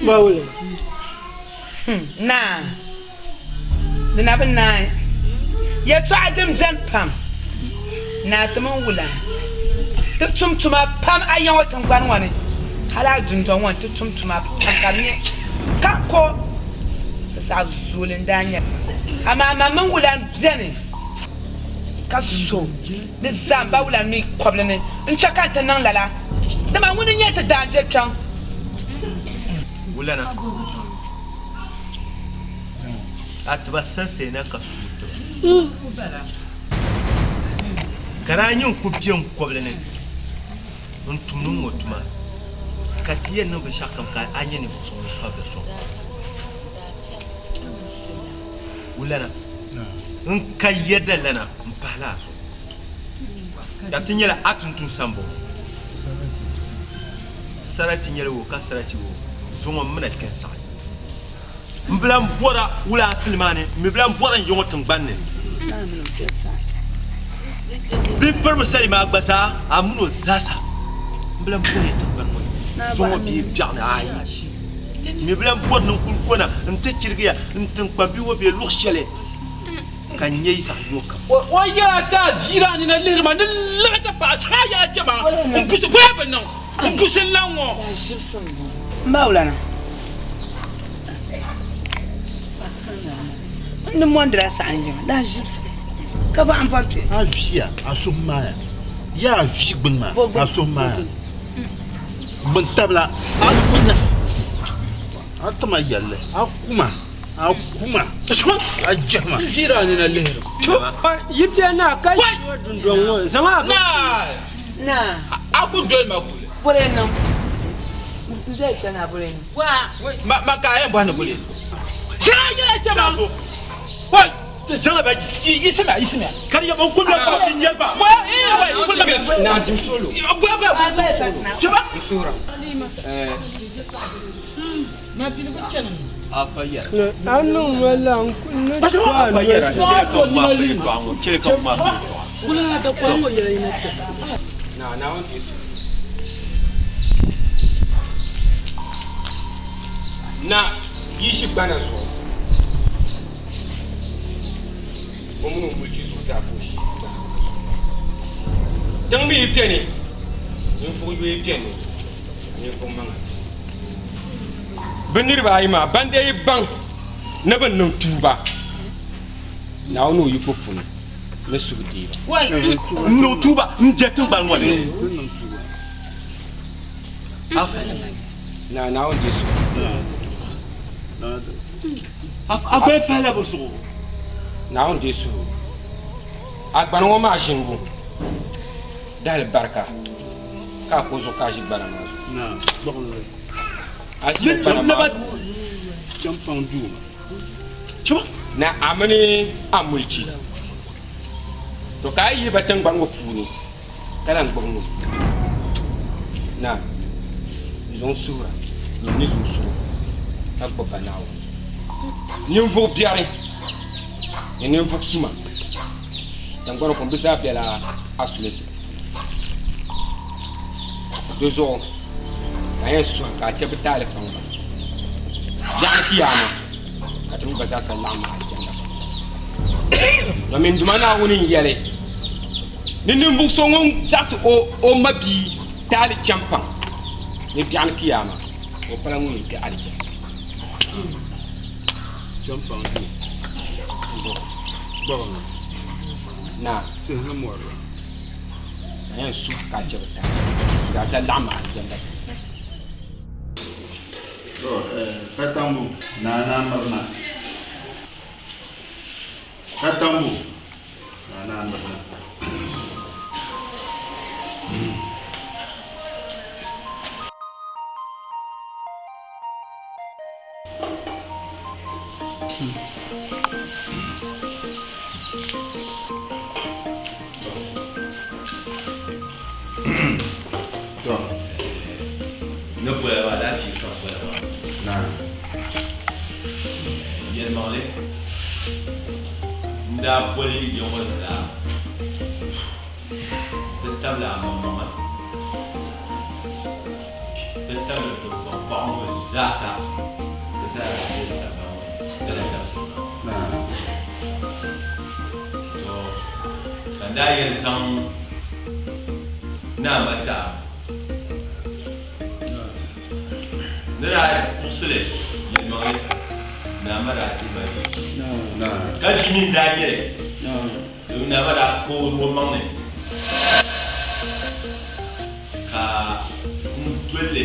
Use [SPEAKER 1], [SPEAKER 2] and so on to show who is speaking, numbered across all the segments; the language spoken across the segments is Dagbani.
[SPEAKER 1] Bawuli.
[SPEAKER 2] Naa, di na bi naai. Yɛtɔɣa din beni pam, Naa ti mini wulana ti tum tuma pam a ya ŋɔ tiŋgbani ŋɔ ni, hal a dundɔŋ ŋɔ ni ti tum tuma pam ka di nyɛ ka ko ti saɣi zooli n-daa nyɛ li. Amaa man mini wulana beni ka so ni za m ba wulana mi kɔbili ni n-chɛ ka n ti niŋ lala, dama ŋuni n-nyɛ ti daangbɛ kpiɔŋ.
[SPEAKER 3] Wulana, a tiba sansaya na ka suui tiba. Ka daa nyin ku be n kɔbili ni n-tumdi ŋ-ŋɔ tuma, ka ti yɛn niŋ binshɛɣukam ka a nyɛ ninvuɣ so ŋun fabili sɔŋ. Wulana, n ka yɛda lana m-pahila a zuɣu, ka ti nyɛla a tuntumsa m-bɔŋɔ. Sarati nyɛli o ka sarati o zuŋɔ m mina kpe n-saɣi. M bi lan bɔra wula asili maa ni, m mi bi lan bɔra n ya ŋɔ tiŋgbani ni. Bɛ pirimi sali maa gba zaa, a min o zaasa, m bi lan bɔri ya tiŋgbani ŋɔ ni zuŋɔ bee biɛɣu ni. Aai, m mi bi lan bɔri ni n kul kona nti chirigi ya n tiŋkpambihi ŋɔ bee luɣ shɛli. Ka n nya yi zaɣ yino kam.
[SPEAKER 1] O yɛla ka a ʒiiri a nina lihiri ma ni liɣi ti paɣa saa yaa chɛ ma m pusi bɔya bi niŋ m pusi n lan ŋɔ.
[SPEAKER 2] M ba wulana, n ni mɔndila saha n yiŋa daa ʒibisi ka baɣa m vɔri kpe.
[SPEAKER 4] A viya a suhu maaya, yaa a vi gbuni maa a suhu maaya. Gbuni tabila a ku nya a tima yɛlli a kuma. A kuma a jɛma.
[SPEAKER 1] N ʒiiri a nina lihiri. Yi bɛ naa ka ʒi ŋɔ dundɔŋ ŋɔ zaŋ a bini
[SPEAKER 2] Naa.
[SPEAKER 1] A ku doli ma kuli.
[SPEAKER 2] Boli niŋ. N doli kpɛ naa boli niŋ.
[SPEAKER 1] Ma ka a yɛn bɔhi ni boli. Shɛli a yɛla chɛ ma. Wai.
[SPEAKER 3] Chaŋ ba
[SPEAKER 1] Yiɣisimi a yiɣisimi a.
[SPEAKER 3] Ka di yɛ n kuli ba bin yɛli ba.
[SPEAKER 1] Wai wai kuli ba.
[SPEAKER 5] Naa dim solo.
[SPEAKER 1] Bɔhi bɔhi.
[SPEAKER 3] Chɛba.
[SPEAKER 5] N suhura.
[SPEAKER 3] A fa yɛra.
[SPEAKER 1] A niŋ ma la n ni
[SPEAKER 3] A fa yɛra. Chɛli ka n ŋmaa fili yɛtɔɣa ŋɔ. Chɛli ka n ŋmaa fili yɛtɔɣa.
[SPEAKER 5] Naa Naawuni ti su. Na yi ʒi gbana zuɣu, o mini o mulichi zuɣu zaa ka o ʒi gbana maa zuɣu. Tiŋ mi yi beni, ninvuɣ yoya beni. Ninvuɣ maŋa. Bɛ niriba ayi maa ban dee yi baŋ ni bɛ niŋ tuuba, Naawuni o yiko puuni ni suhu deei ba.
[SPEAKER 3] N niŋ tuuba m-be tiŋgbani ŋɔ ni. Afa.
[SPEAKER 5] Naa Naawuni deei suhu.
[SPEAKER 3] Afa, a gba yi pahila bɛ zuɣu.
[SPEAKER 5] Naawuni deei suhu. A gbana ŋɔ maa ʒinibu dahali barika. Ka a ku zuɣu ka a ʒi gbana maa zuɣu. A ʒi gbana maa zuɣu. Na a mini a mulichi. To ka a yi yihi ba tiŋgbani ŋɔ puuni ka lan gbubi ŋɔ. Na n zaŋ suhira nyini ni zooi suhu ka gbubi ba Naawuni zuɣu. Ninvuɣ biɛri ni ninvuɣ suma tiŋgbani ŋɔ puuni bɛ zaa bela a sulinsi puuni. Di zuɣu ka a yɛn suhi ka a chɛ bɛ taali paŋ ba. Biɛɣuni kiyaama ka ti mi gba zaa sa laɣim alijanna puuni. Domin Duuma Naawuni n-yɛli ni ninvuɣ so ŋun zaɣisi o mabia taali chɛ m-paŋ ni biɛɣuni kiyaama o pala ŋun yɛn kpe alijanna. Naa. Ka yɛn suhi ka chɛ bɛ taali zaasa laɣim alijanna puuni.
[SPEAKER 4] To, Katambo, Naa Naa mirina. Katambo, Naa Naa mirina. To.
[SPEAKER 3] Ni boya maa alaafee ka boya maa.
[SPEAKER 4] Naa.
[SPEAKER 3] Yɛlimaŋli n daa boli ya ŋɔ zaa nti tabili a maŋmaŋa nti tabili tiŋkpaŋ paɣa ŋɔ zaa. Zaasa di zaa daa be sagbani ŋɔ ni lala dabisili maa. To ka n daa yɛn zaŋ Naa Mataa ni daa puɣisi li yɛlimaŋli, Naa ma daa dihi ma vi. Ka vi mi n-daa nyɛ li, domin Naa ma daa koori o maŋ ni ka n doli li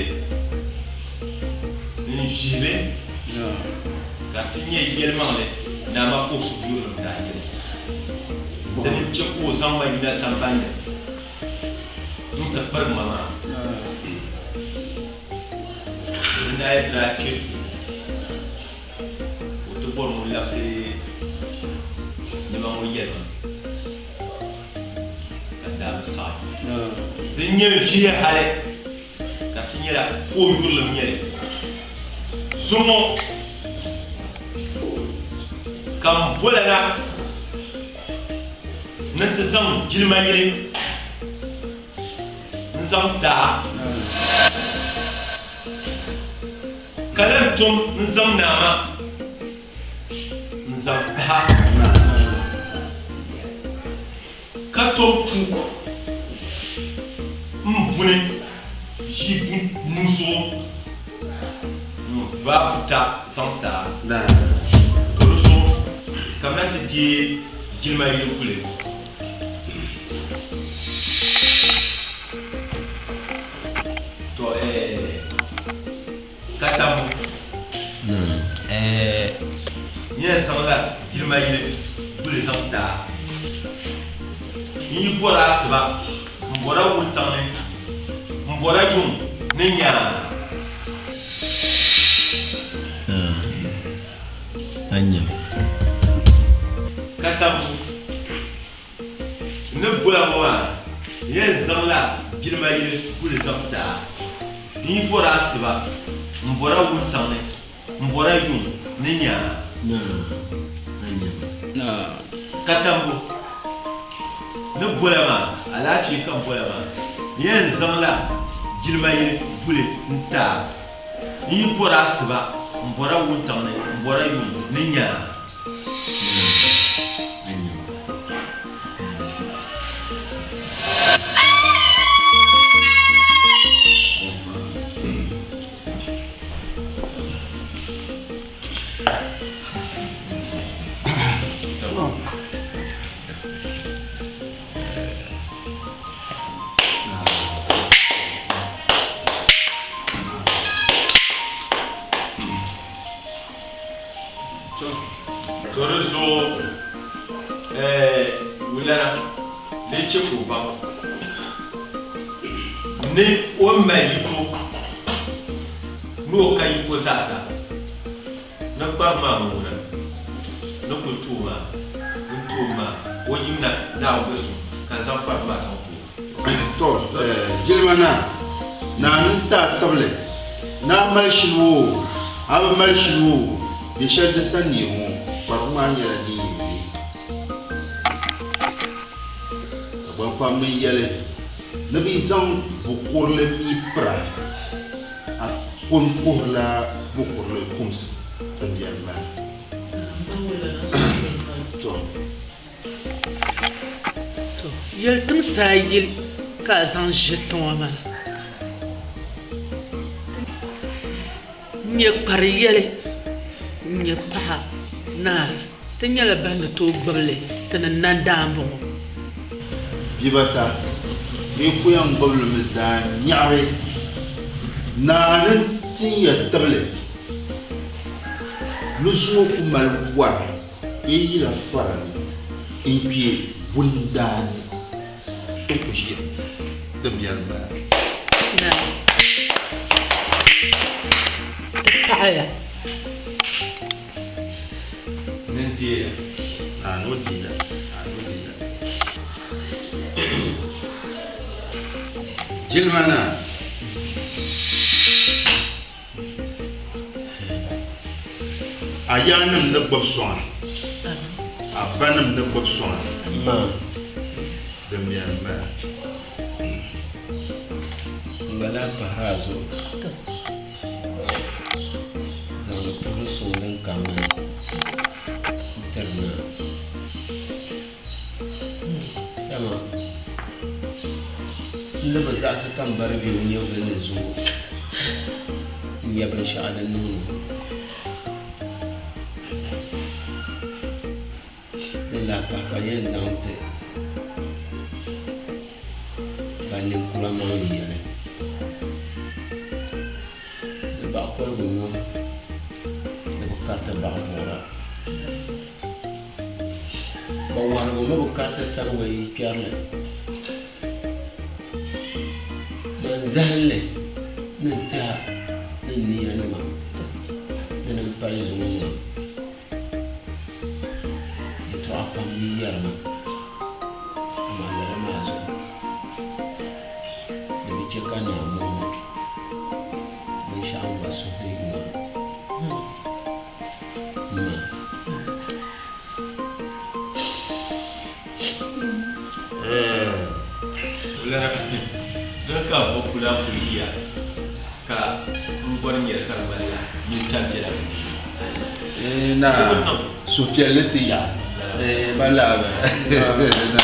[SPEAKER 3] n-ʒihi li ka di ti nyɛ yɛlimaŋli Naa ma ka o suhuyurilim daa nyɛ li. Dini n-chɛ ka o zaŋ ma yina sambani ni n-ti pirigi ma maa. Di daa yi ti daa kpe duu ka o ti bɔri ŋun labisi nɛma ŋɔ yɛli ma. Ka n daa bi saɣi. Din nyɛ n ʒiya hali ka ti nyɛla ka o yurilim nyɛ li. Zuŋɔ ka m bola na ni n ti zaŋ jilima yili n-zaŋ ti a, ka lan tom n-zaŋ naa maa. N-zaŋ pahi ka tom pu m-buni ʒii nuu zuɣu n-vaai buta zaŋ ti a. Ka di zuɣu kamina ti deei jilima yili kuli. Tɔ ɛɛh! Ka tambu ɛɛh yɛn zaŋla jilima yili guli zaŋ ti a. N yi bɔri asiba, m bɔra wuntaŋ ni, m bɔra yuŋ ni nyaa. Ka tambu N ni bol a ŋɔ maa, n yɛn zaŋla jilima yili guli zaŋ ti a. N yi bɔr asiba, m bɔra wuntaŋ ni, m bɔra yuŋ ni nyaa. Ka tambu ni bol a maa, alaafee ka m bol a maa, n yɛn zaŋla jilima yili guli n-ti a. N yi bɔr asiba, m bɔra wuntaŋ ni, m bɔra yuŋ ni nyaa. To di zuɣu wulana lee chɛ ka o baŋ ni o ni mali yiko ni o ka yiko zaasa ni kpari maa ŋuna ni kuli ti o maa n-ti o maa o yimina Naawuni be suŋ ka n zaŋ kpari maa zaŋ ti o.
[SPEAKER 4] To, jilima naa, naa ni ti a tibili, ni a mali shili oo, a bi mali shili oo, bɛ shɛli di sa neei ŋɔ, kparigu maa nyɛla din yɛn ne. Ka gbankpamba mi yɛli ni bɛ yi zaŋ bukurili mi pira, a ko n-kuhirila bukurili kumsi din biɛri m-bala. To.
[SPEAKER 2] To, yɛli timsi a yili ka a zaŋ ʒi tiŋa maa. N-nyɛ kpari yɛli, n-nyɛ paɣa naa, ti nyɛla ban ni tooi gbubi li ti ni nandaamba ŋɔ.
[SPEAKER 4] Bibata, yi ku yɛn gbubi li mi zaa nyaɣiri naa ni tin ya tibili ni zuŋɔ ku mali wara. Yi yila fara ni n-kpe bundaani n ku ʒiya din biɛni m-bala.
[SPEAKER 2] Naa, ti paɣiya.
[SPEAKER 3] Ni n deeya.
[SPEAKER 4] Naa ni o deeya. Naa ni o deeya. Jilima naa. A yaannim ni gbibi sɔŋa, a banim ni gbibi sɔŋa, din beni m-bala.
[SPEAKER 6] N gba lahi pahiri a zuɣu.
[SPEAKER 5] N ni bi zaɣisi ka m bari bɛ o nyɛvili ni zuŋɔ n-nya binshɛɣu din niŋ ni o. Din lahi pahi ka yɛn zaŋ ti ban ninkura maŋli yɛli, Di baɣikoligu nyo di bi kariti baɣibuɣira. Bawahirigu mi bi kariti sariga yi kpɛri li. Man zahinli ni n tɛha ni n niyanima dini m-pali zuŋɔ maa. Yɛtɔɣa pam yi yɛri ma, amaa lala maa zuɣu di bi chɛ ka naa mɔŋ binshɛɣu n gba suhu ni yu maa. M ma.
[SPEAKER 3] Wulana doli ka bɔ kula kuli ʒiya ka n bɔri nyɛri ka di ŋmanila nyin tampiɛla ni
[SPEAKER 4] Eh, na suhupiɛlli ti ya eh, ba labi na.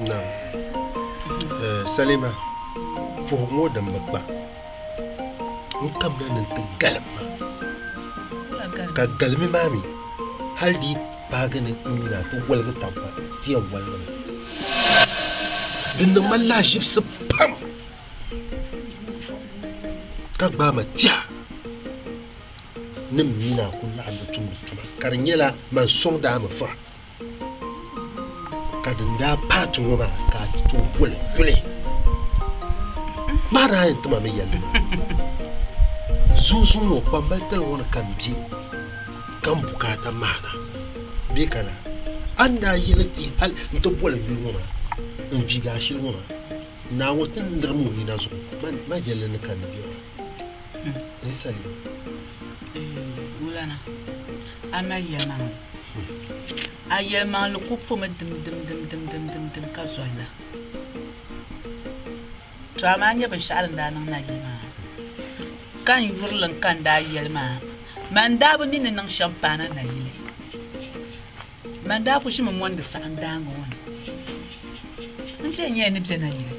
[SPEAKER 6] Naam. Salima, puhigu ŋɔ din bi kpa, n kamina ni n ti galim ma. Ka galimi maa mi hali di yi paagi ni n mini a ti woligi tab gba, ti yɛn woligimi. Di niŋ ma lahaʒibisi pam ka gbaai ma tɛha ni m mini a ku laɣim di tumdi tuma ka di nyɛla man sɔŋdi a mi fa. Ka din daa paai ti ŋɔ maa ka a ti tooi boli yuli maa daa yɛn ti ma mi yɛlli maa. Zuŋzuŋ ŋɔ kpambali tali ŋɔ ni ka m be ka m bukaata maana bee ka laa. A ni daa yɛli ti hali n-ti boli yuli ŋɔ maa n viigi a shili ŋɔ maa, naa ŋɔ ti lirim o nina zuɣu ma yɛlli ni ka n be maa. N Salim.
[SPEAKER 2] Wulana, a mali yɛlimaŋli. A yɛlimaŋli ku pomi dim dim dim dim dim dim dim ka zoli la. To amaa n nya binshɛɣu din daa niŋ nayili maa ka n yuri li ka n daa yɛli maa, man daa bi mi ni niŋ shɛm paana nayili. Man daa ku ʒimi mɔndi saɣim daaŋa ŋɔ ni. N ti yɛn nyɛla ni bɛ nayili.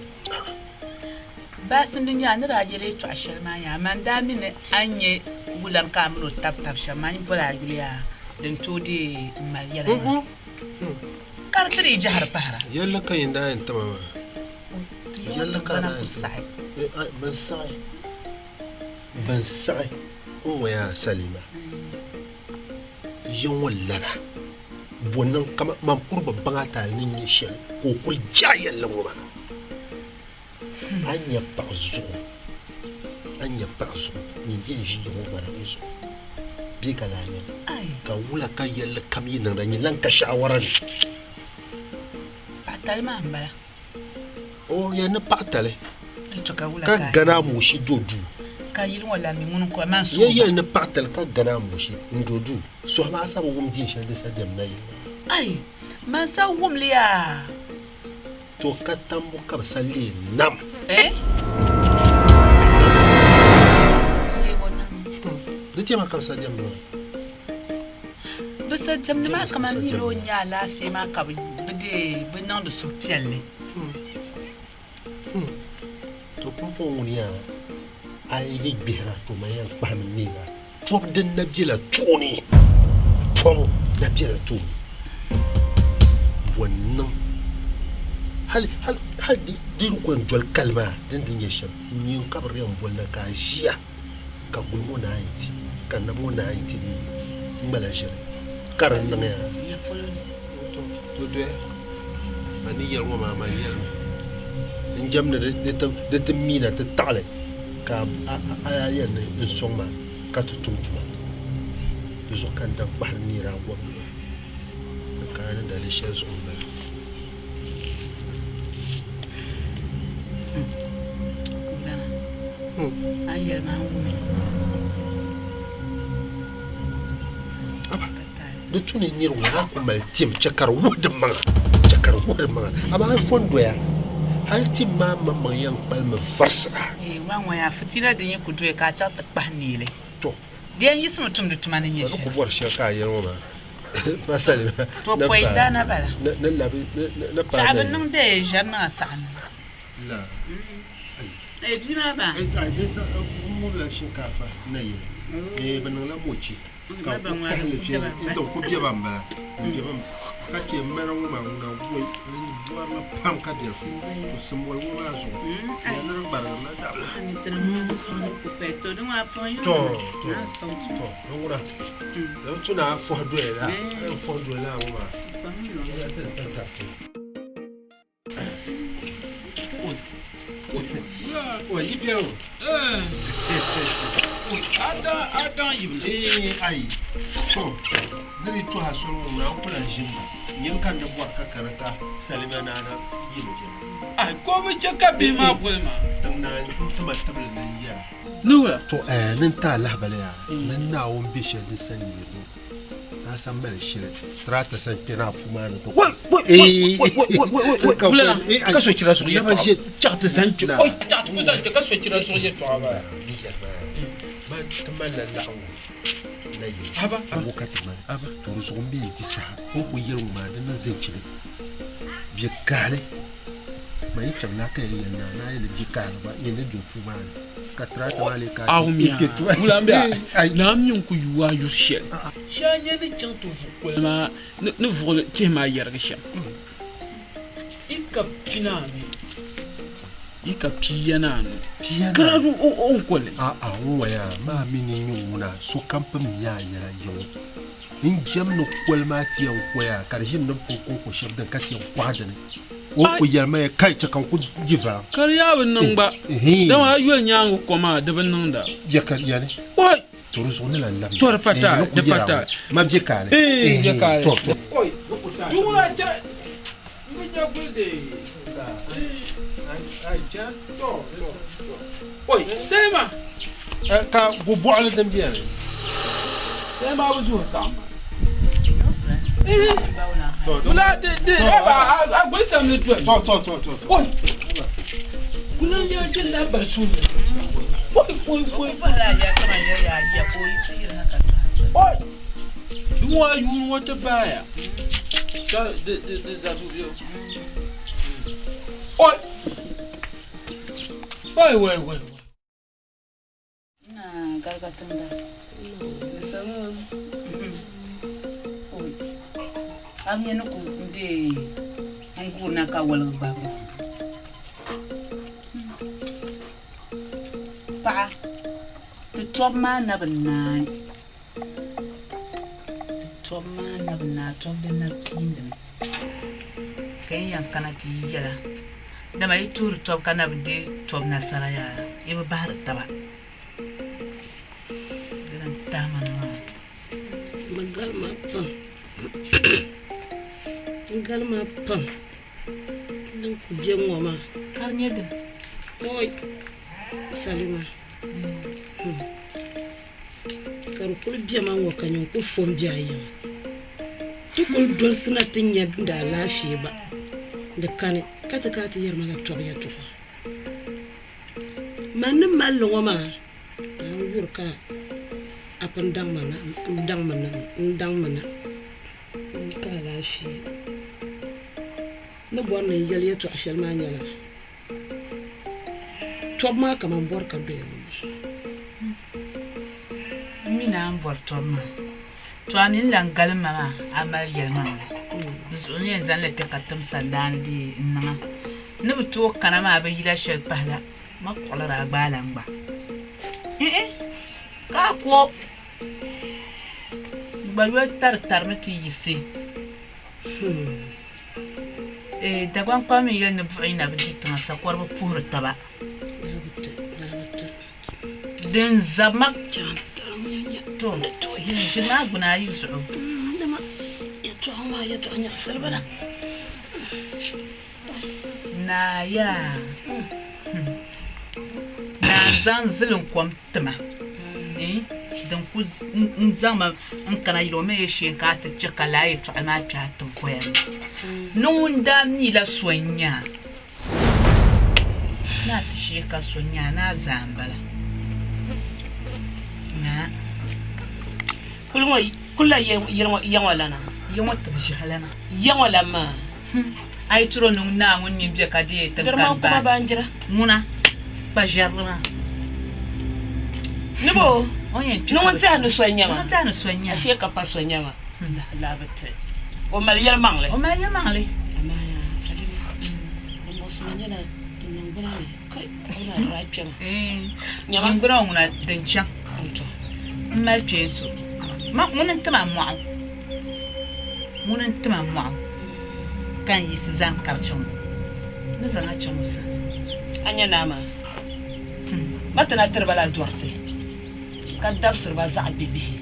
[SPEAKER 2] Baasindi nyɛ a ni daa yɛli yɛtɔɣ shɛli maa yaa, man daa mi ni a ni nyɛ wulani ka a min o tab tab shɛm maa, n bol a yuli yaa din tooi deei m-mali yɛla maa, ka di ti dii jɛhiri pahira.
[SPEAKER 6] Yɛlli ka yin daa yɛn ti ma maa. Yɛlli ka a daa yɛn ti ma. Bɛn saɣi, bɛn saɣi n-ŋɔ yaa Salima. Ya ŋɔ lana, bɔ niŋ ka man kuri bi baŋ a taali ni nyɛ shɛli ka o kuli je a yɛlli ŋɔ maa? A ni nya paɣ zuɣu, a ni nya paɣ zuɣu nyin yɛn ʒi ya ŋɔ gbana ŋɔ zuɣu bee ka lahi nyɛli? Ka wula ka yɛlli kam yi niŋda nyin lan ka shaawara ni?
[SPEAKER 2] Paɣ tali maa m-bala.
[SPEAKER 6] O yɛn ni paɣ tali ka gana amoshi do duu.
[SPEAKER 2] Ka yili ŋɔ lan mi ŋuni n-kɔhi man suhu
[SPEAKER 6] Yɛn yɛli ni paɣ tali ka gana amoshi n-do duu. Suhi maa sa bi wum din shɛli di sa diɛm nayili maa.
[SPEAKER 2] Ai! Man sa wum li yaa!
[SPEAKER 6] To ka tambu ka bɛ sa leei nam.
[SPEAKER 2] Eh? Leego nam.
[SPEAKER 6] Di diɛma ka bɛ sa diɛmdi maa.
[SPEAKER 2] Bɛ sa diɛmdi maa kaman mi ni o nya alaafee maa ka bɛ dee bɛ niŋdi suhupiɛlli.
[SPEAKER 6] To pumpɔŋɔ ŋuni yaa a yi ni gbihira to man yɛn kpahimi neeg a tɔbu din na bela tooni, tɔbu na bela tooni. Bɔ n-niŋ hali hali hali di di ku yɛn doli kali maa din di nyɛ shɛm nyin ka bɛ di yɛn boli na ka a ʒiya. Ka guli ŋɔ naai ti, ka nam ŋɔ naai ti di ŋmala ʒiri ka di niŋ ya. To doya, man ni yɛli ŋɔ maa, man yɛlimi n jɛm ni di ti miina ti taɣili ka a yaa yɛli ni n sɔŋ ma ka ti tum tuma. Di zuɣu ka n daŋ kpahiri neeri a gom ni maa ni ka a ni dali shɛli zuɣu m-bala. Di tu ni nir ŋɔ a ku mali tim chɛ ka di wuhi di maŋa, chɛ ka di wuhi di maŋa. Amaa a fo n-doya hal tim maa maŋmaŋ yɛn kpalimi varisira. To.
[SPEAKER 2] Di yɛn yiɣisimi tumdi tuma ni nyɛ
[SPEAKER 6] Ka di
[SPEAKER 2] shɛli.
[SPEAKER 6] ku bɔri shɛli ka a yɛli ŋɔ maa, Masali,
[SPEAKER 2] To
[SPEAKER 6] ni
[SPEAKER 2] pɔi
[SPEAKER 6] paai,
[SPEAKER 2] daana bala.
[SPEAKER 6] ni, ni labi, ni, ni, ni paai
[SPEAKER 2] Chaɣa bi
[SPEAKER 6] na
[SPEAKER 2] niŋ dee ʒɛri niŋ a saɣa ni.
[SPEAKER 6] La, ai.
[SPEAKER 2] Ee, bia maa ba.
[SPEAKER 6] Ai, ai, bɛ sa, n ŋubila shinkaafa na yili. Ee, bɛ niŋla mochi. Ka n ku kpahili viɛlli, n din ku bɛ ba m-bala, n bɛ ba ka chɛ m mana ŋɔ maa ŋuna woi, n bɔrili pam ka biɛlifu. To simboli ŋɔ maa zuɣu, ya ni di gbarigirila dabila. To, to, to, di ŋuna, di bi tu ni a fɔhi doya la, a yɛn fɔhi doli lala ŋɔ maa, ya ti di tabtabti. O yi biɛri ŋɔ.
[SPEAKER 1] A daŋ yibila.
[SPEAKER 6] Ee ayi. To ni di tuha soli ŋɔ ŋuna n ku lahi ʒini ba. Nyini ka n ni bɔri ka kana ka Salima Naana yi mi biɛla.
[SPEAKER 1] Ayi ka o bi chɛ ka bihi maa boli ma.
[SPEAKER 6] Tiŋ naa n tima tibili ni n yɛra.
[SPEAKER 1] Ni wula?
[SPEAKER 6] To ni n ti a lahibali yaa ni Naawuni be shɛli di sani niriba. Na san mali shili tractor san kpɛ na puu maa ni to.
[SPEAKER 1] Wai wai wai wai wai wai wai wulana ka so chira zuɣu yɛltɔɣa chaɣ ti zaŋ kpɛ oi chaɣ ti ku zaŋ kpɛ ka so chira zuɣu yɛltɔɣa baa.
[SPEAKER 6] Ban ti malila laɣingu na yili
[SPEAKER 1] Haba.
[SPEAKER 6] Ŋɔ ka ti mali.
[SPEAKER 1] Haba.
[SPEAKER 6] To di zuɣu m mi di saha n ku yɛli ŋɔ maa di niŋ zinchili bɛ kaali ma yi chaŋ naa ka yɛn yɛli naa naa yɛli bɛ kaali gba nyɛ ni do puu maa ni ka tirata maa lee ka
[SPEAKER 1] Awumiya.
[SPEAKER 6] kpɛ tuma.
[SPEAKER 1] Wula m-be a?
[SPEAKER 6] Ai.
[SPEAKER 1] Naa mi n-ku yuui a yuri shɛli. Shee a nya ni chaŋ ti vuɣi koli maa ni vuɣili tihi maa yɛrigi shɛm. Yi ka pina anu, yi ka pia ni anu.
[SPEAKER 6] Pia ni
[SPEAKER 1] Kara
[SPEAKER 6] anu.
[SPEAKER 1] o ni koli.
[SPEAKER 6] A'a n waya maa mi ni nyɛ ŋuna sokam pun mi a yɛla yiŋɔ. N jɛm ni koli maa ti yɛn koya ka di ʒini ni pun kɔŋko shɛm dini ka ti yɛn kɔhi dini. O ku yɛli ma ya kai chɛ ka n ku di valiŋ.
[SPEAKER 1] Ka di yaa bi niŋ gba, dama a yoli nyaaŋa kom maa di bi niŋda.
[SPEAKER 6] Bɛ ka yani.
[SPEAKER 1] Oi!
[SPEAKER 6] To di zuɣu ni lan labi.
[SPEAKER 1] To di pa taai, di pa taai.
[SPEAKER 6] Ma bɛ kaali.
[SPEAKER 1] Ee, bɛ kaali.
[SPEAKER 6] To, to.
[SPEAKER 1] Oi! Duŋuna chɛ n bi nya guli dee. To, to, to. Oi! Salima!
[SPEAKER 6] Ka gu bɔɣili din beni.
[SPEAKER 1] Salima bi zuhi saɣim ma. Wula di di a guli samli doli.
[SPEAKER 6] To, to, to, to.
[SPEAKER 1] Oi! Wula n yaa jilla bari suŋ ni. Oi, oi, oi. Oi! Di ŋɔ a yuun ŋɔ ti baaya. Ka di di di za du bɛ. Oi! Oi, oi, oi.
[SPEAKER 2] Ina gargatinda. Bisalo. Oi. A mi ni ku n-deei n guurina ka woligi gbaagi ma. Paɣa, ti tɔbu maa na bi naai. Ti tɔbu maa na bi naai, tɔbu din na piindimi. Ka yi yɛn kana ti yi yɛla, dama yi tuhiri tɔbu ka na bi deei tɔbu nasara yaa, yi bi bahiri taba. Dina n-tahi ma na maa.
[SPEAKER 7] Bɛ galima pam. N galima pam. Din ku be ŋ-ŋɔ maa.
[SPEAKER 2] Ka di nyɛ dini?
[SPEAKER 7] Oi, Salima. Ka di kuli bema ŋ-ŋɔ ka nyin ku fo m-be a yiŋa. Ti kuli dolisina ti nya di alaafee gba di kani ka ti kana ti yɛri ma la tɔbu yɛtɔɣa. Man ni mali li ŋɔ maa, ka n yuri ka a pun daŋ ma na, n-daŋ ma na, n-daŋ ma na. N ka alaafee. N ni bɔri ni n yɛli yɛtɔɣ shɛli maa nyɛla, tɔbu maa ka man bɔri ka doya ŋɔ maa.
[SPEAKER 2] M mi ni a ni bɔri tɔbu maa, to a mi ni lan galim ma maa, a mali yɛlimaŋli. Di zuɣu n yɛn zaŋ li kpe ka tim sandaani dee n-niŋ a. N ni bi tooi kana maa bi yila shɛli pahi la, ma kuɣilir a gbaai lan gba. N-i, ka a ku o. N gba yoli taritarimi ti yiɣisi. Ee, Dagbaŋ kpam mi yɛli ni buɣa yi na bi di tiŋa, sakɔriba puhiri taba. Din zabi ma to, ʒiri maa gbuna ayi zuɣu. Naa yaa, naa n-zaŋ zilinkom ti ma. Din ku n-zaŋ ma n-kana yili o mi yi shee ka a ti chɛ ka lala yɛtɔɣili maa kpe a ti voya ni. Ni ŋun daa mi la so n-nya a, ni a ti shee ka so nya a, ni a zaa m-bala. Naa.
[SPEAKER 8] Kuli ŋɔ kulila ya ŋɔ lana.
[SPEAKER 2] Ya ŋɔ tibi ʒiɛhi lana.
[SPEAKER 8] Ya ŋɔ lan maa.
[SPEAKER 2] A yi tiri o ni naa ŋun nini be ka deei tiŋ
[SPEAKER 8] kani
[SPEAKER 2] baai, ŋuna kpa ʒiɛrili maa.
[SPEAKER 8] Ni bo?
[SPEAKER 2] O ni yɛn kpi
[SPEAKER 8] Ni
[SPEAKER 2] ka
[SPEAKER 8] ŋun
[SPEAKER 2] bi
[SPEAKER 8] tɛha ni so n-nyɛ ma.
[SPEAKER 2] Ni ŋun tɛha ni so n-nyɛ a.
[SPEAKER 8] Ashee ka pa so n-nyɛ ma. Lahi bi ti. O mali yɛlimaŋli.
[SPEAKER 2] O mali yɛlimaŋli.
[SPEAKER 8] Amaa yaa Salima, din muɣisi ma nyɛla n niŋgbuna ni kai ka bɛ naan daa kpɛma.
[SPEAKER 2] Nyama. Niŋgbuna ŋɔ ŋuna din chaŋ. M mali kpeen so. Ma ŋuni n-tim a mɔɣu. Ŋuni n-tim a mɔɣu ka n yiɣisi zani karicha ŋɔ. N ni zaŋ a chaŋ o sani.
[SPEAKER 8] A nya naa maa, ma ti na tiri ba la dɔriti, ka dabisiri ba zaɣ bibihi,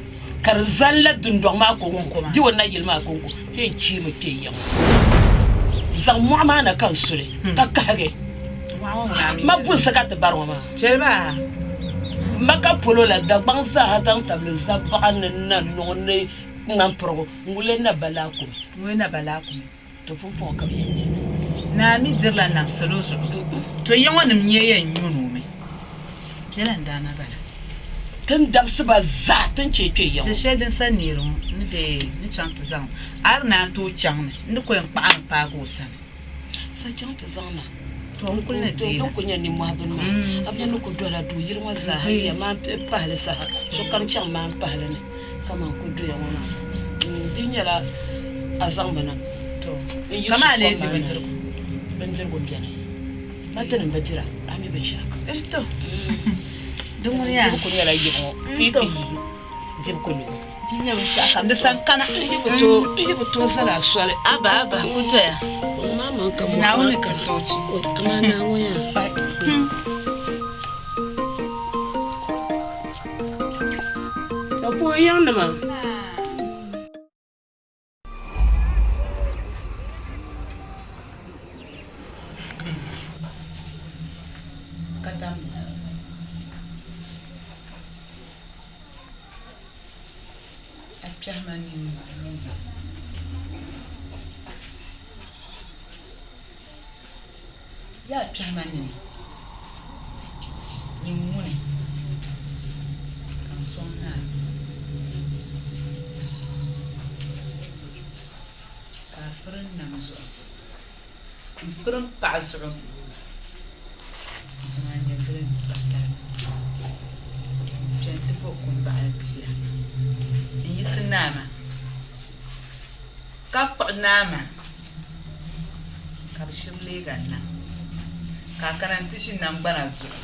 [SPEAKER 8] ka di zani la dundɔŋ maa kɔŋko, di o nayili maa kɔŋko, ti yɛn cheemi kpe ya ŋɔ. Zaŋ mɔɣu maa na ka n su li, ka kahigi. Ma bunsi ka ti bari ŋɔ maa.
[SPEAKER 2] Chɛli ba.
[SPEAKER 8] Maka polo la, Dagbaŋ zaaha zaŋ tabili Zabaɣa ni Nanɔŋ ni Ŋmampirigu, ŋun na ba laakumi.
[SPEAKER 2] Ŋun na ba laakumi.
[SPEAKER 8] To pumpɔŋɔ ka bɛ yɛn nyɛ li.
[SPEAKER 2] Naa mi dirila nam salo zuɣu. To ya ŋɔ nim nyɛ yɛn nyuuni o mi. Biɛla n-daa na bala.
[SPEAKER 8] Ti ni dabisi ba zaa ti ni chɛ kpe ya ŋɔ.
[SPEAKER 2] Ti shɛli din sa neeri ŋɔ ni deei ni chaŋ ti zaŋ a di naan tooi chaŋ ni n ni ko yɛn kpaɣi mi paagi o sani.
[SPEAKER 8] Sa chaŋ ti zaŋ na.
[SPEAKER 2] To n kuli ni deei
[SPEAKER 8] la. Din kuli nyɛ nimmɔhi bini maa, a bi nya ni kuli dola duu yili ŋɔ zaa ha yiya maan pahi li saha, sokam chaŋ maan pahi li ni kaman kuli doya ŋɔ maa. Di nyɛla a zaŋ mi na.
[SPEAKER 2] To
[SPEAKER 8] N yi
[SPEAKER 2] kaman a
[SPEAKER 8] su
[SPEAKER 2] lee
[SPEAKER 8] kom
[SPEAKER 2] di
[SPEAKER 8] maa ni,
[SPEAKER 2] bindirigu?
[SPEAKER 8] Bindirigu m-beni. Ma tinim bi dira, a mi binshɛɣu kam.
[SPEAKER 2] Eh to, di ŋuni yaa.
[SPEAKER 8] Dibu kuli nyɛla yibu ŋɔ, ti yi ti yi dibu ku lu.
[SPEAKER 2] Di nyɛ binshɛɣu kam, di san kana.
[SPEAKER 8] N yi bi tooi zali a soli.
[SPEAKER 2] Aba, aba, ku doya. Naawuni ti soochi.
[SPEAKER 7] Amaa Naawuni yaa.
[SPEAKER 8] Ka puhi yiŋnima.
[SPEAKER 2] Ka damdi. A kpɛhi ma nini maa niŋ. Yaa kpɛhi ma nini, nyin ŋuni ka n sɔŋ naa ka a piri n nam zuɣu m-piri m paɣa zuɣu n-zaŋ a nyɛvili m-pa tariga n-kpe nti bo kumbaɣili tia n-yiɣisi naa maa ka kpuɣi naa maa. Ka bɛ shiri leeg a nam, ka a kana nti ʒi naŋgbana zuɣu,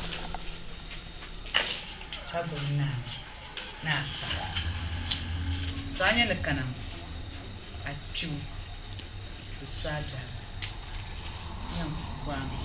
[SPEAKER 2] ka gbubi naa ni a paɣa. To a nya ni kana ŋɔ, a kpibu bi su a biɛhigu n-yɛn ku a mi.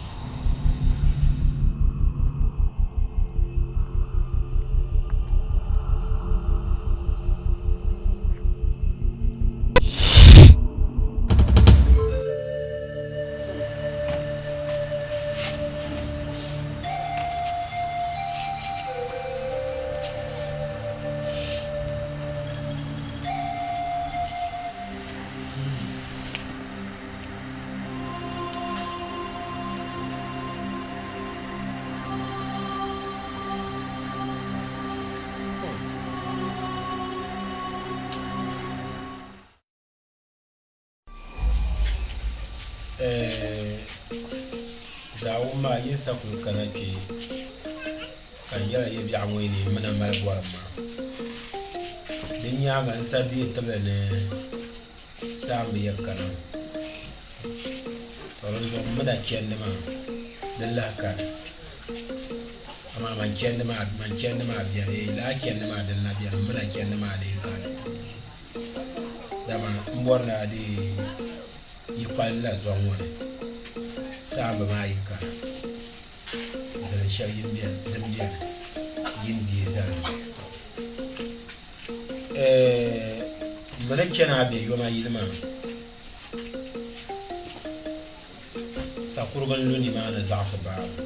[SPEAKER 5] Zaawuni maa yi sa kuli kana kpe ka n yɛla yɛltɔɣa ŋɔ ni m ni mali bɔrim maa. Di nyaaŋa n sa deei tibili ni saamba yɛn kana. To dinzuɣu m mi na chandi maa di lahi kani. Amaa man chandi maa man chandi maa beni lala chandi maa din na beni m mi na chandi maa lee kani. Dama m bɔri ni a deei yi kpalinla zɔŋ ŋɔ ni saamba maa yi kana zilin shɛli din beni yi ni deei zali. M mi ni chani a be yoma yili maa sakurugu n-lu nimaani zaɣisi baabu.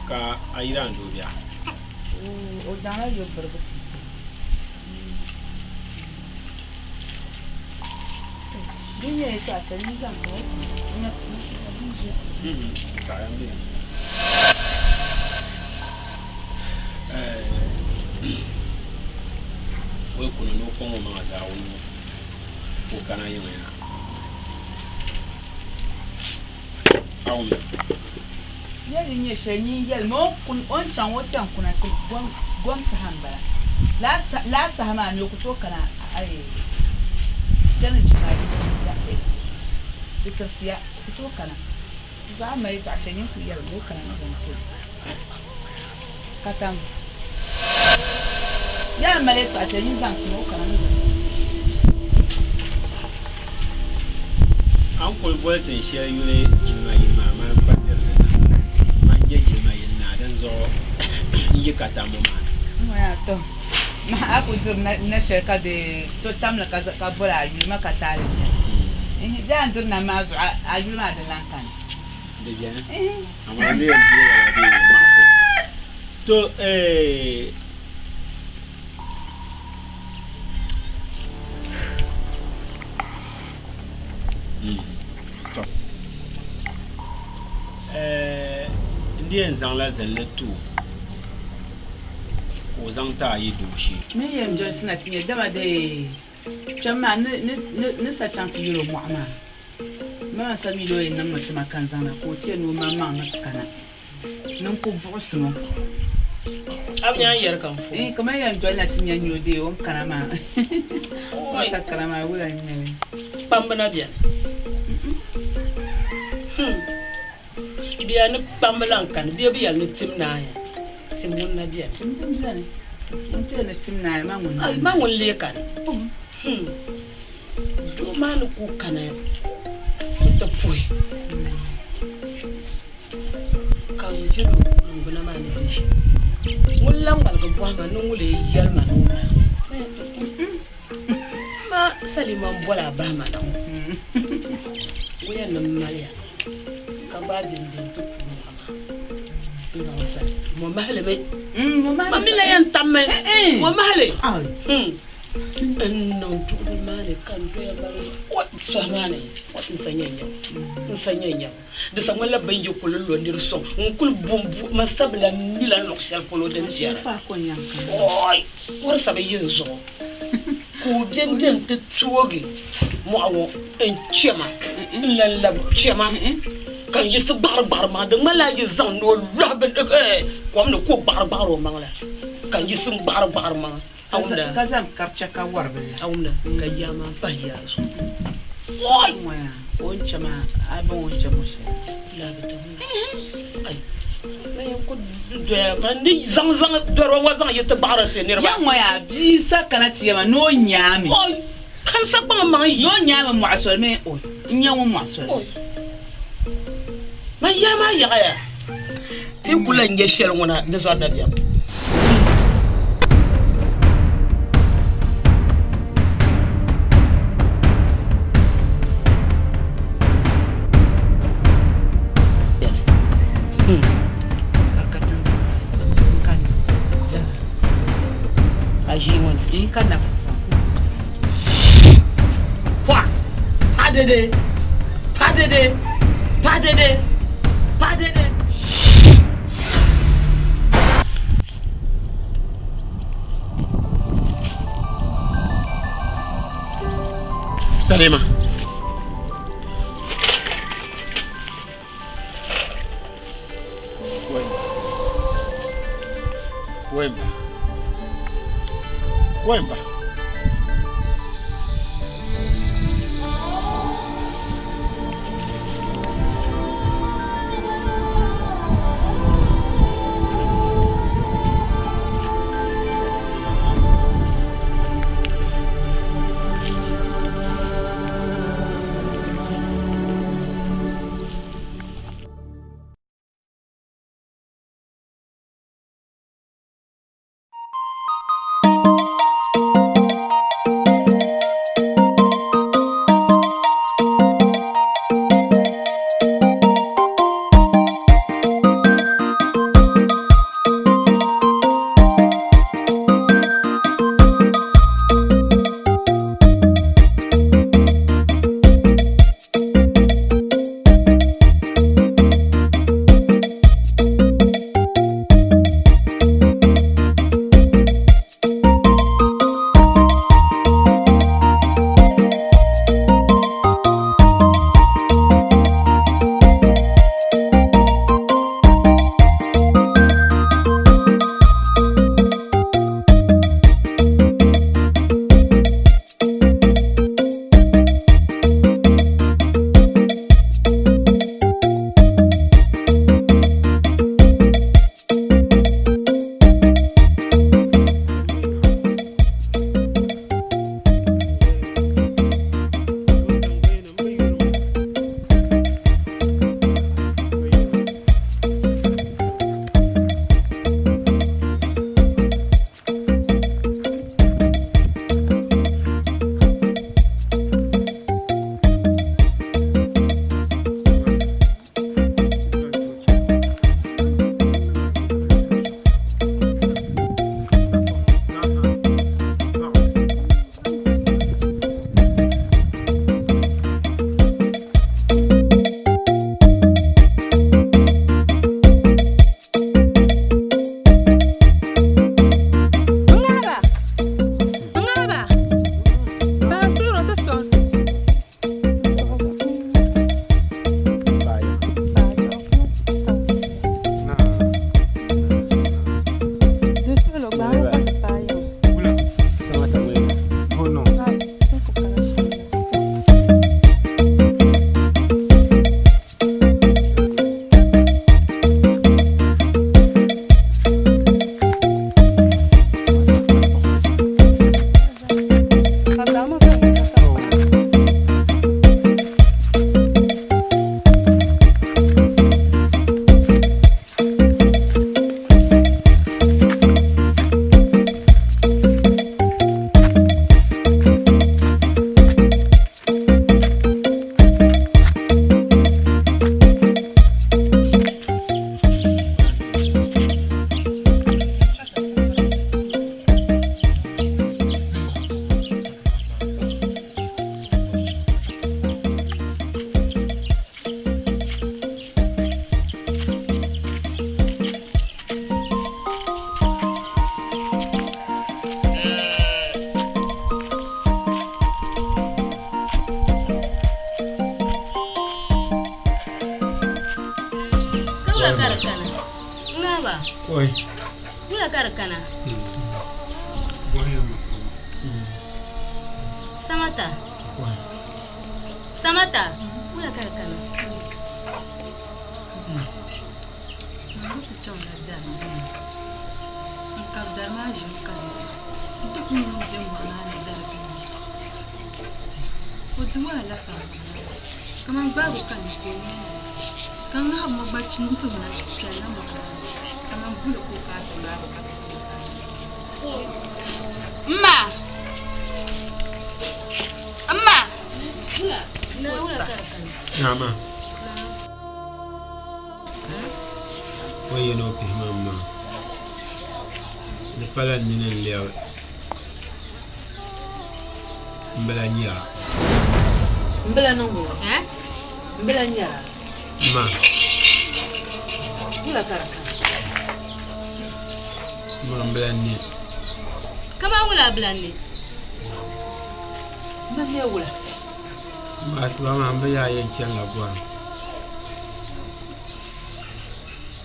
[SPEAKER 5] Ka a yidaan doo bia?
[SPEAKER 2] O daŋla yo birigu ti. Di nyɛ yɛltɔɣa shɛli yi zaŋ
[SPEAKER 5] O yi kuna ni o kɔŋ o maŋa zaawuni ŋɔ ka o kana yiŋa yaa.
[SPEAKER 2] Yɛli din nyɛ shɛli nyin yɛlimi o ni chaŋ o ti yɛn kuna ti gom saha m-bala. Lala saha maa mi o ku tooi kana kpɛri jimaali di tirisiya o ku tooi kana. Di zaa mali yɛltɔɣa shɛli nyin kuli yɛlimi o kana ni zaŋ ti o ka tam. Yɛli mali yɛltɔɣa shɛli nyin zaŋ ti ma o kana ni zaŋ ti o.
[SPEAKER 5] A ni kuli boli tin shɛli yuli jilima yili maa, mani m-pa diri li na. Mani n-nyɛ jilima yili naa, dinzuɣu n yi ka tambu maa ni.
[SPEAKER 2] Ŋɔ to, mahi a ku diri na shɛli ka di so tam li ka boli a yuli ma ka taali beni. Ihi, bee a ni diri nam maa zuɣu a yuli maa di lan kani.
[SPEAKER 5] Di beni, amaa n di yɛn deegi la bee maɣifu. To, eh. N di yɛn zaŋla zilli ti o ka o zaŋ ti a yi dooshee.
[SPEAKER 2] Min yɛn dolisi na ti nya, dama dee kpɛm maa ni sa chaŋ ti yɛl o mɔɣu maa, ma sa mi ni o yɛn niŋmi ti ma ka n zaŋ na, ka o ti yɛn ni o maŋmaŋ ni kana. Ni n ku buɣisi o.
[SPEAKER 8] A bi nyaŋ yɛri ka n fo.
[SPEAKER 2] Iin, kaman yɛn doli na ti nya n-nya o dee o ni kana maa. O sa kana maa, wula n-nyɛ li?
[SPEAKER 8] Kpamba na beni. Hmm. Bia ni kpamba lan kani, bia bi yɛli ni tim naaya. Tim ŋun na beni.
[SPEAKER 2] Tim din beni. Ŋun ti yɛli ni tim naaya, ma ŋun na.
[SPEAKER 8] Ma ŋun lee kani. Hmm. Doo maa ni ku kana nti puhi. Ka n jɛl o niŋgbuna maa ni be shɛm. Ŋun lan ŋmaligi bɔhi ma ni ŋun lee yɛli ma ni o mali ma salima m-bol a bahi ma na ŋɔ. Ŋun yɛn ni m mali ya ka gbaai bɛn be nti puhi mɔɣu maa n-zaŋ zali. Mɔmahili mi. Ma mi la yɛn tammi mɔmahili. N niŋ duɣili maa ni ka n doya mali sɔhi maa ni n sa nya nyabu n sa nya nyabu. Di sa ŋmanila bɛ ni yi kuli lo nir sɔŋ n-kuli bo m-bo ma sabila mila luɣ shɛli polo din viɛla. Ɔi! O di sa bi yi n zuɣu ka o bembe nti toogi mɔɣu ŋɔ n-chɛ ma n-lan lab chɛ ma ka n yiɣisi gbaɣirigbaɣiri maŋa. Di ŋmanila a yi zaŋ ni o lɔhi kom ni ka o gbaɣirigbaɣiri o maŋ la, ka n yiɣisi n-gbaɣirigbaɣiri maŋa.
[SPEAKER 2] Ka zaŋ karicha ka wari bini la.
[SPEAKER 8] A wumda ka yaa maa pahi yaa zuɣu.
[SPEAKER 2] Oi! Ŋɔya o ni chɛ maa a baŋ o ni chɛ mo shɛli.
[SPEAKER 8] Labi ti wumda. Ai! Man yɛn ku doya man ni zaŋ zaŋ dɔro ŋɔ zaŋ yi ti gbaɣiri ti niriba.
[SPEAKER 2] Ya ŋɔya bia sa kana ti ya ma ni o nyaami.
[SPEAKER 8] Oi! Ka n sa kpaŋ maŋ yi.
[SPEAKER 2] Ni o nyaami mɔɣu soli mi oi! N nya ŋun mɔɣu soli.
[SPEAKER 8] Oi! Man yaa maa yaɣaya. Ti ku lan nya shɛli ŋuna di zɔri dabiɛm. Pa dede, pa dede, pa dede, pa dede.
[SPEAKER 5] Salima. Wemba. Wemba.
[SPEAKER 9] ka di kana? Samata. Samata, wula ka di kana?
[SPEAKER 10] N ku chaŋla dari gbini. N kari dari maa ʒim kani nti ku niŋ jɛmɔɣu naa ni dari gbini. O di wahala pam kaman gbaabu ka ni ka o nya ni ka ŋahibu ŋɔ gba tuhi na kpɛrila mɔɣu maa ni kaman buli ka o kana ti gbaagi ka ti zaŋ o kana.
[SPEAKER 2] M ma! M ma!
[SPEAKER 9] Naa wula ka di kana?
[SPEAKER 5] Naa maa. O yi ni o pihi ma m-maa, di pala n nini n-lɛbi m bi lahi nyara.
[SPEAKER 8] M bi lahi niŋ o? M bi lahi nyara?
[SPEAKER 5] Ma.
[SPEAKER 8] Wula ka di kana?
[SPEAKER 5] Ma m bi lahi ne.
[SPEAKER 9] Kaman wula a bi lahi ne?
[SPEAKER 8] Ma ne wula?
[SPEAKER 5] Ma asiba maa m bi yaa yɛn chanila gɔrim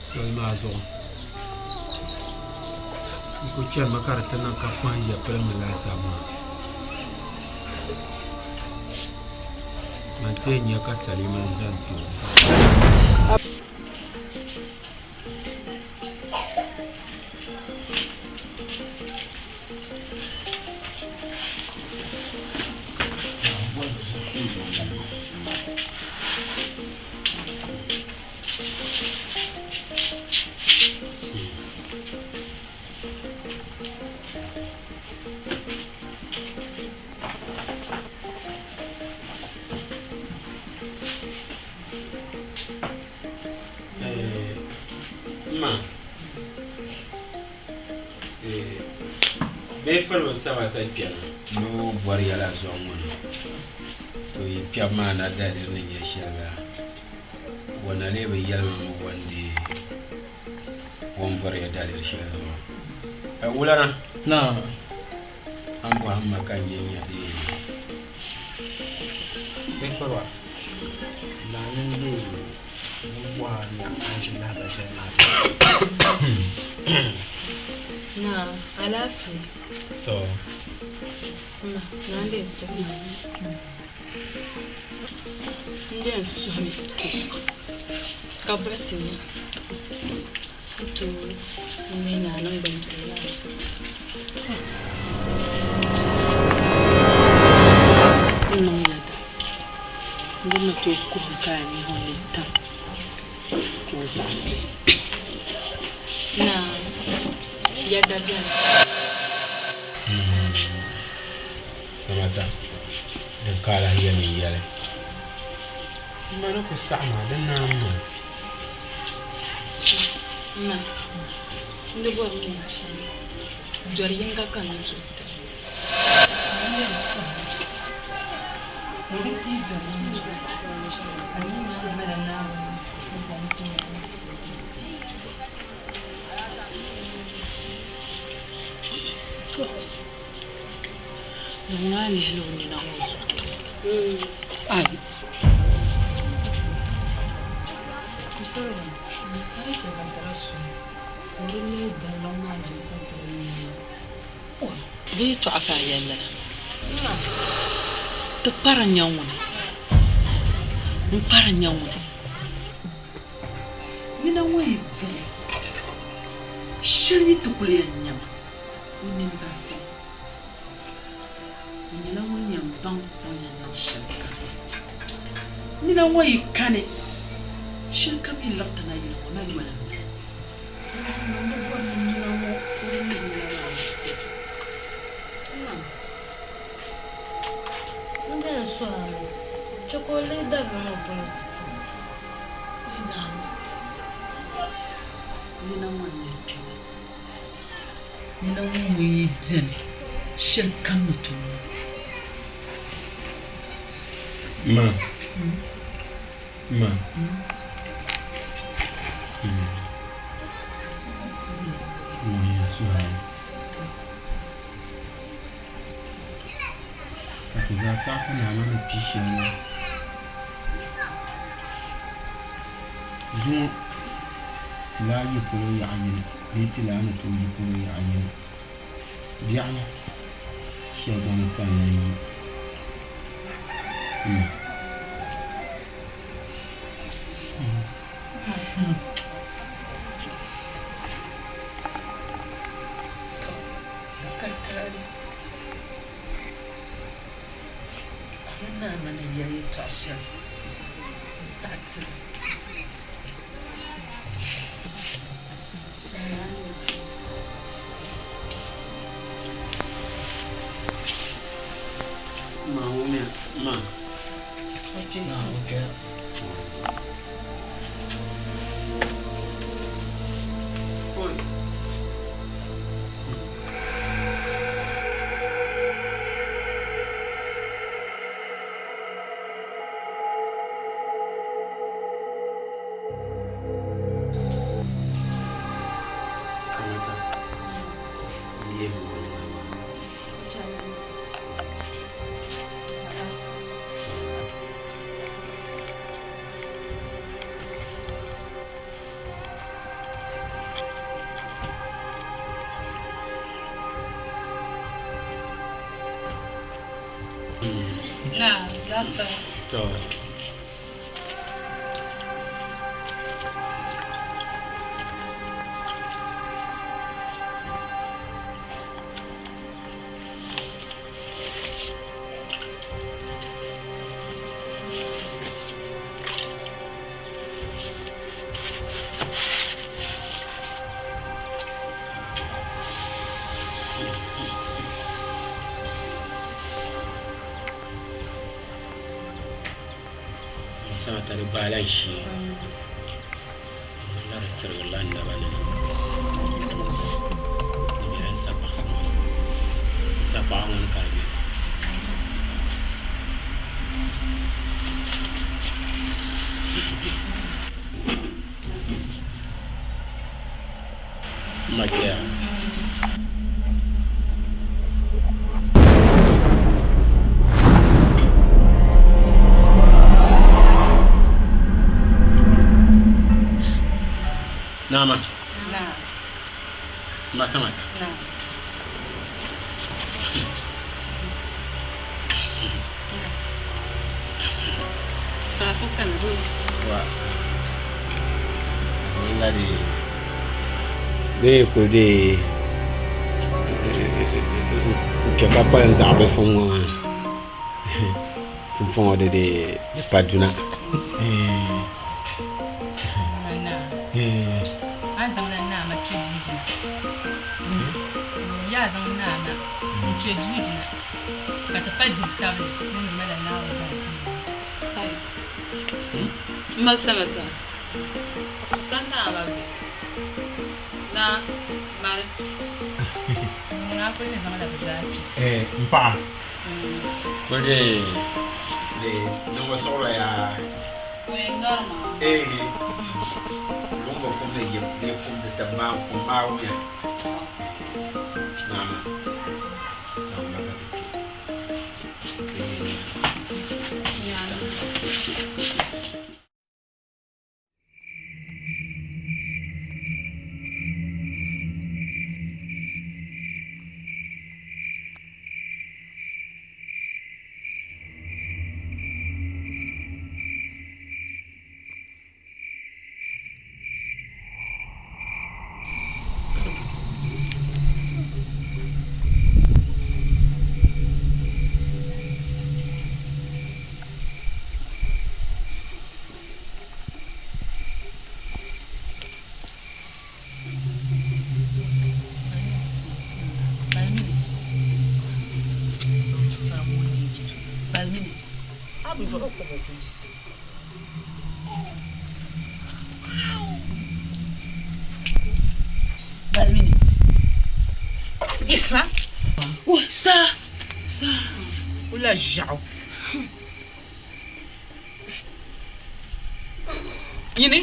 [SPEAKER 5] soli maa zuɣu. N ku chanimi ka di ti niŋ ka pɔhim ʒe pilimmi laasabu maa. Man ti yɛn nya ka Salima n-za n tooni. Ma bee piribi sabata kpɛna ni o bɔri yɛla zuɣu ŋɔ ni to yi kpɛbu maa na daliri ni nyɛ shɛli la o na lee bi yɛli ma mi o ni deei o ni bɔri ya daliri shɛli zuɣu. Wulana a ni bɔhim ma ka n yɛn nya deei
[SPEAKER 11] Bee piriba naa ni leei ŋun bɔhi a nya a ni ʒi lahabali shɛli maa ti.
[SPEAKER 10] Naa, alaafee.
[SPEAKER 5] To.
[SPEAKER 10] Ma, naa n-dee suhi ma. N-dee suhimi ka buɣisi nya n tooi lihi naa niŋgbun duri maa zuɣu.
[SPEAKER 7] To. N niŋ yɛda. N di ni tooi kuhim ka a niŋ o ni tam ka o zaɣisi li.
[SPEAKER 10] Naa, yɛda beni.
[SPEAKER 5] Samata, din ka a lahi yɛn ni yɛli. M ma ni ku saɣi maa, di naai m ma.
[SPEAKER 10] M ma, n di bɔri ni n sani, dɔri yiŋga ka n ni tooi tiri.
[SPEAKER 8] Bɛ yɛtɔɣa ka a yɛli lala? Ti kpari n-nya ŋuni? N kpari n-nya ŋuni? Nina ŋɔ yi beni, shɛli yi ti kuli yɛn nya ma, o nini baŋsim. O nyɛla ŋun yɛn baŋ o ni yɛn niŋ shɛlikam. Nina ŋɔ yi kani, shɛlikam yi liɣiti na yili ŋɔ na yoli m-bala. Dinzuɣu man bi bɔri ni nina ŋɔ o di lihi nina maa ni ti.
[SPEAKER 9] N dini suhi a mi, chɛ ka o lihi dabili ŋɔ polo ti ti.
[SPEAKER 8] Nina ŋɔ n-nyɛ kpɛma.
[SPEAKER 1] Nina ŋɔ ŋun yi beni, shɛli kam ni ti niŋ.
[SPEAKER 5] Ma. Ma. Ŋun suhi a. Ka ti zaa saɣi ti naa maa ni pii shɛli maa. Zuŋɔ ti lahi yi polo yaɣ yini. Bee ti lahi ni tooi yi polo yaɣa yini. Biɛɣuni shɛli gba ni sanna yi.
[SPEAKER 2] To, di ka taali. A mini naa ma ni yɛli yɛtɔɣ shɛli n-saɣi ti li.
[SPEAKER 5] Ma ŋumiya, ma. To. Sanata di gbaala n shee n lari sirigirila n naba ni na di nyɛla n sapaɣa ŋɔ ni ka di bɛ. M ma kpɛya. Naama. M ma Samata. Wa. La de bee ku dee n chɛ ka kpalim zaɣ bilifu ŋɔ maa pumpɔŋɔ di dee di pa duna.
[SPEAKER 10] M ma Samata, ka naa ba be? Naa, mali. Ŋuna a kuli ni zaŋla bɛ zaa kpi.
[SPEAKER 5] Eh, m paɣa. Kuli dee, dee niŋbu suɣulo yaa.
[SPEAKER 10] O yɛn gari ma.
[SPEAKER 5] Eh, luŋ bi kumdi yim, dee kumdi tib maa n-kum maa wumiya. Naa ma, zaŋ ma ka ti kpi.
[SPEAKER 2] La ʒiɛɣu nyini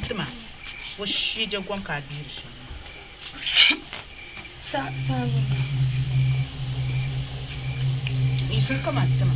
[SPEAKER 2] tima o shee je gom ka a bihiri shɛm maa. N shiri kaman tima.